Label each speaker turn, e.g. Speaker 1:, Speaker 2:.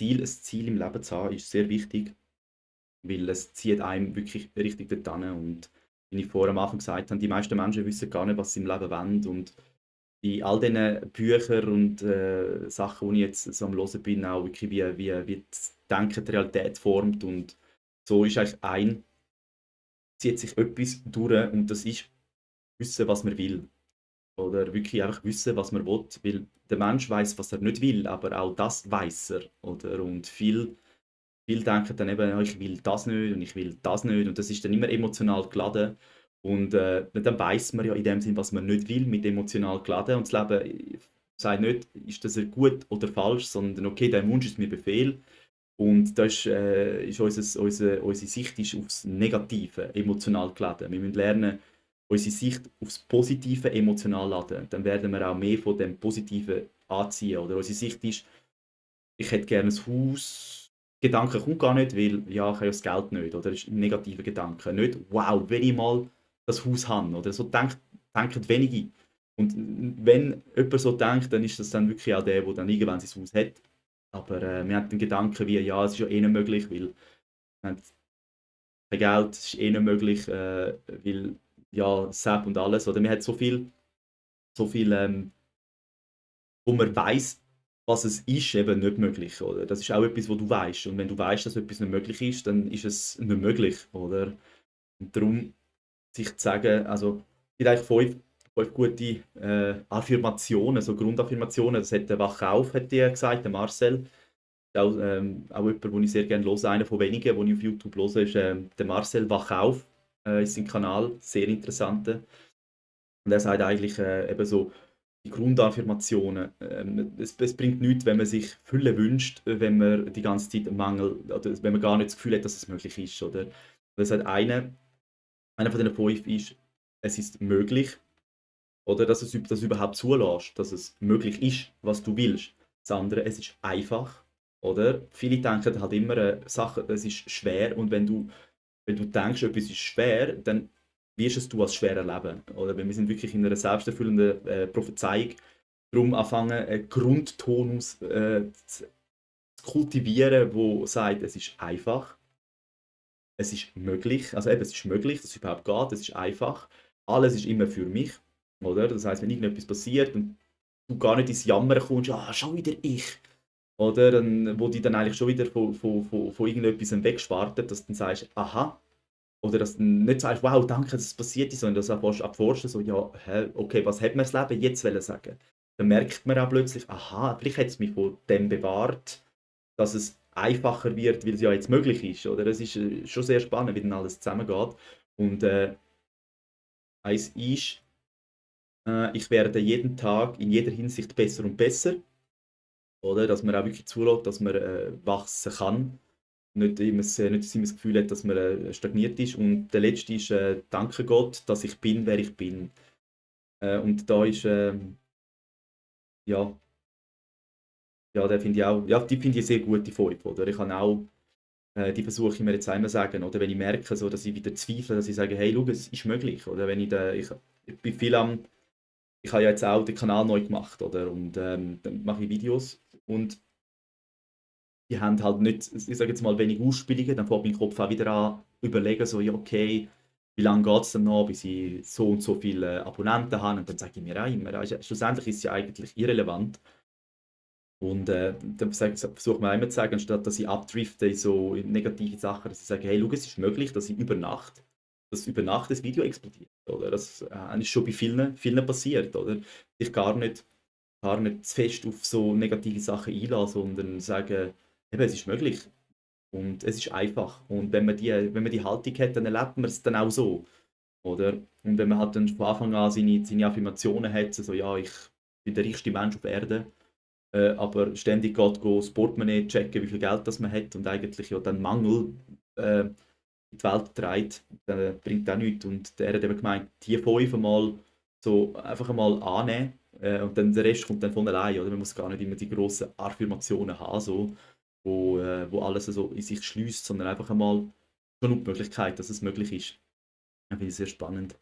Speaker 1: ein Ziel im Leben zu haben, ist sehr wichtig, weil es zieht einem wirklich richtig dorthin. Und wie ich vorher am Anfang gesagt habe, die meisten Menschen wissen gar nicht, was sie im Leben wollen. Und in all diesen Büchern und Sachen, die ich jetzt so am Hören bin, auch wirklich wie das Denken die Realität formt. Und so ist eigentlich zieht sich etwas durch und das ist wissen, was man will. Oder wirklich einfach wissen, was man will. Weil der Mensch weiß, was er nicht will, aber auch das weiß er. Oder? Und viel denken dann eben, ja, ich will das nicht und ich will das nicht. Und das ist dann immer emotional geladen. Und dann weiß man ja in dem Sinn, was man nicht will, mit emotional geladen. Und das Leben sagt nicht, ist das gut oder falsch, sondern okay, der Wunsch ist mir Befehl. Und da ist unsere Sicht ist aufs Negative emotional geladen. Wir müssen lernen, unsere Sicht aufs Positive emotional laden. Dann werden wir auch mehr von dem Positiven anziehen. Oder unsere Sicht ist, ich hätte gerne ein Haus. Gedanke kommt gar nicht, weil ja, ich habe ja das Geld nicht. Oder das ist ein negativer Gedanke. Nicht, wow, wenn ich mal das Haus habe. Oder so denken wenige. Und wenn jemand so denkt, dann ist das dann wirklich auch der, der dann irgendwann sein Haus hat. Aber wir haben den Gedanken wie, ja, es ist ja eh nicht möglich, weil wir haben kein Geld, es ist eh nicht möglich, weil ja, SAP und alles. Oder man hat so viel wo man weiß, was es ist, eben nicht möglich. Oder? Das ist auch etwas, wo du weißt. Und wenn du weißt, dass etwas nicht möglich ist, dann ist es nicht möglich. Oder? Und darum sich zu sagen, also es gibt eigentlich fünf gute Affirmationen, so Grundaffirmationen. Das hat der Wachauf hat dir gesagt, der Marcel. Auch jemand, den ich sehr gerne höre, einer von wenigen, den ich auf YouTube höre, ist der Marcel Wachauf, ist sein Kanal, sehr interessanter. Und er sagt eigentlich eben so, die Grundaffirmationen. Es bringt nichts, wenn man sich Fülle wünscht, wenn man die ganze Zeit einen Mangel, oder wenn man gar nicht das Gefühl hat, dass es möglich ist. Oder? Das hat einer von den fünf ist, es ist möglich, oder dass du das überhaupt zulässt, dass es möglich ist, was du willst. Das andere, es ist einfach, oder? Viele denken halt immer, Sachen, es ist schwer und wenn du denkst, etwas ist schwer, dann wirst du es als schwer erleben. Oder? Weil wir sind wirklich in einer selbsterfüllenden Prophezeiung. Darum anfangen, einen Grundtonus zu kultivieren, wo sagt, es ist einfach, es ist möglich, also eben, es ist möglich, dass es überhaupt geht, es ist einfach, alles ist immer für mich, oder? Das heißt, wenn irgendetwas passiert und du gar nicht ins Jammern kommst, ah, schon wieder ich, oder? Dann, wo die dann eigentlich schon wieder von irgendetwas wegschwartet, dass du dann sagst, aha, oder dass du nicht sagst, wow, danke, dass es passiert ist, sondern dass du anfängst abforschen, so, ja, hä, okay, was hat mir das Leben jetzt wollen sagen? Dann merkt man auch plötzlich, aha, vielleicht hat es mich vor dem bewahrt, dass es einfacher wird, weil es ja jetzt möglich ist, oder? Es ist schon sehr spannend, wie dann alles zusammengeht. Und eins ist, ich werde jeden Tag in jeder Hinsicht besser und besser, oder? Dass man auch wirklich zulässt, dass man wachsen kann. Nicht dass immer das Gefühl hat, dass man stagniert ist. Und der letzte ist, danke Gott, dass ich bin, wer ich bin. Und da ist, ja, ja, der finde ich auch, ja, die finde ich sehr gut, die 5, oder? Ich habe auch, die versuche ich mir jetzt einmal sagen, oder wenn ich merke, so, dass ich wieder zweifle, dass ich sage, hey, schau, es ist möglich, oder wenn ich bin viel ich habe ja jetzt auch den Kanal neu gemacht, oder? Und dann mache ich Videos und die haben halt nicht, ich sage jetzt mal, wenig Ausspielungen, dann fängt mein Kopf auch wieder an, überlegen, so, ja, okay, wie lange geht es denn noch, bis ich so und so viele Abonnenten habe? Und dann sage ich mir auch immer, schlussendlich ist es ja eigentlich irrelevant. Und dann versucht man immer zu sagen, anstatt dass ich abdrifte in so in negative Sachen, dass ich sage, hey, schau, es ist möglich, dass über Nacht das Video explodiert. Oder? Das ist schon bei vielen passiert. Oder? Ich gar nicht zu fest auf so negative Sachen einlassen, sondern sagen, eben, es ist möglich und es ist einfach. Und wenn man die Haltung hat, dann erlebt man es dann auch so. Oder? Und wenn man halt dann von Anfang an seine Affirmationen hat, so ja, ich bin der reichste Mensch auf Erden, aber ständig das Portemonnaie checken, wie viel Geld das man hat und eigentlich ja dann Mangel in die Welt trägt, bringt auch nichts. Und der hat eben gemeint, die 5 so einfach einmal annehmen und dann der Rest kommt dann von allein. Oder? Man muss gar nicht immer die grossen Affirmationen haben, so, wo alles so in sich schließt, sondern einfach einmal schon die Möglichkeit, dass es möglich ist. Das finde ich sehr spannend.